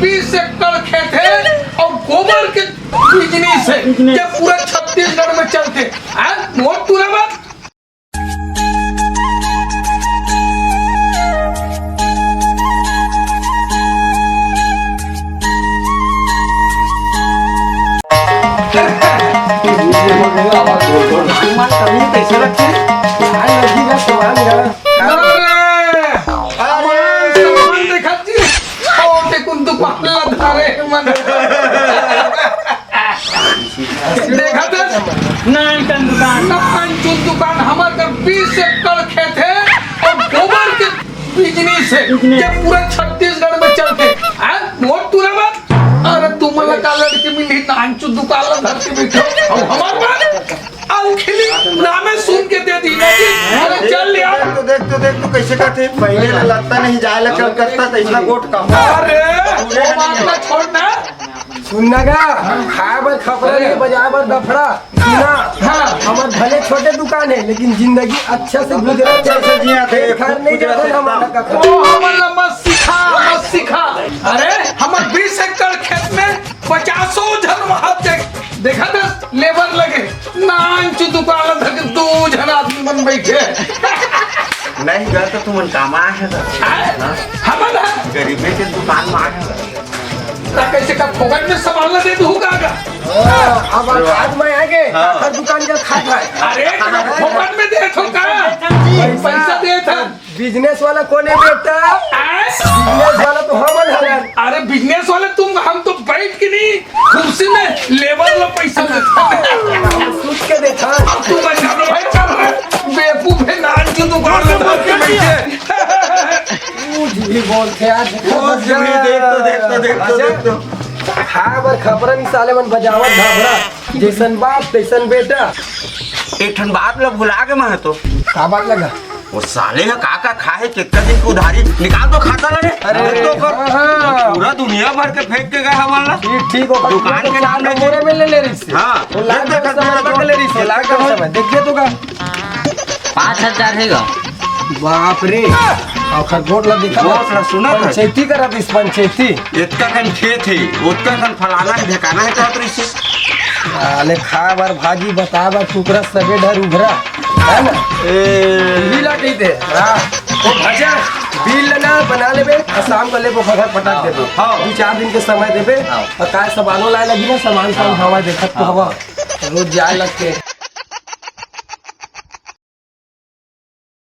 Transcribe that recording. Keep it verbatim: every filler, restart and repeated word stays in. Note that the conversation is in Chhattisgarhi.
बीस एकड़ खेत हे अउ गोबर के बिजनेस हे, बिजनेस। ये पूरा छत्तीसगढ़ में चलथे। हाँ, मोर टूरा बात। अरे, सामान देखत जी, छोटे कुन दुकान ला धरे मन। देखत हस? नान कन दुकान। नान चुन दुकान, हमर कर बीस एकड़ खेत हे अउ गोबर के बिजनेस हे, बिजनेस। ये पूरा छत्तीसगढ़ में चलथे। हाँ, मोर टूरा बात। अरे, तुमन ला का लड़की मिलही, नान चुन दुकान ला धर के बइठे हो। अउ हमर बात, अलखिली नामे सुन के दे दी ना जी। अरे, चल यार। देख तो, देख तो, देख तो, कइसे कहथे, पहिले ले लत्ता नहीं, जाए ला कलकत्ता, तइसना गोठ का। अरे, वो बात ला छोड़ ना। सुन ना गा, खाए बर खपरा नहीं, बजाए बर डफरा। सुना, हाँ। हमर भले छोटे दुकान हे, लेकिन जिंदगी अच्छा से गुजरत हे। अच्छा से जियत हे, घर नहीं गुजरत जाथन हे, हमन एकदम। का। ओ, हमन ला मत सिखा, मत सिखा। अरे, हमर बीस एकड़ खेत में पचासों झन वहां देख, देखत हस, लेबर लगे, नान चुन दुकान ला धर के दू झन आदमी मन बइठे। नहीं गा, तो तुमन काम आए हे गा। आए? हाँ? हमन ह? गरीबे के दुकान में आए हे गा। त कइसे का फोकट में सामान ला दे दूँ का गा? हाँ, अब आज मैं आगे, हाँ। हर दुकान के खात हे। अरे, फोकट में देथो का? पैसा। पैसा देथन। बिजनेस वाला कोन हे बेटा? आए? बिजनेस वाला तो हमन हरन। अरे, बिजनेस वाला तुम, हम तो बइठ के नहीं, कुर्सी में लेबर ला पैसा देथन। सुत के देथन। अब तू बचा लो भाई, चल रहा है। बेवकूफ हे, नान चुन दुकान में धर के बइठे। तू जी भी बोलथे यार। ओ, जी भी, देख तो, देख तो, देख तो, देख तो। खाए बर खपरा नहीं साले मन बजावत ढाबरा। जइसन बाप, तइसन बेटा। एक ठन बात ला भुला गे मैं तो। का बात ला गा? वो साले ह का का खाए, कितना दिन की उधारी, निकाल तो खाता ला रे। अरे, देख तो ओकर। हाँ, हाँ। पूरा दुनिया भर के फेंक के गए हमन ला। ठीक, ठीक, ओकर दुकान के नाम लेके। बोरे में ले ले रहिस हे। हाँ। वो लाख देख, दस हजार देख, ला के ले रहिस हे, लाख दस हजार। देखिए तो का। पाँच हजार हे गा। बाप रे। ओकर गोठ ला देखा। गोठ ला सुना था। पंचायती करा दिस, पंचायती। इतका कन खेत हे, उतका कन फलाना हे, ढेकाना हे, कहत रहिस हे। साले खाए बर भाजी, बताए बर कुकरा, सबे डहर उघरा, है ना? ए। बिल ला कहिथे, हाँ। ओ भजा, बिल ला ना बना लेबे, अउ शाम को लेबो, घर पटक देबो। हाँ। दू चार दिन के समय देबे, हाँ। अउ काय सामानो लाए लगी ना, सामान, सामान हाँ। हवा देखत तो हाँ। हवा। रोज जाए लगथे।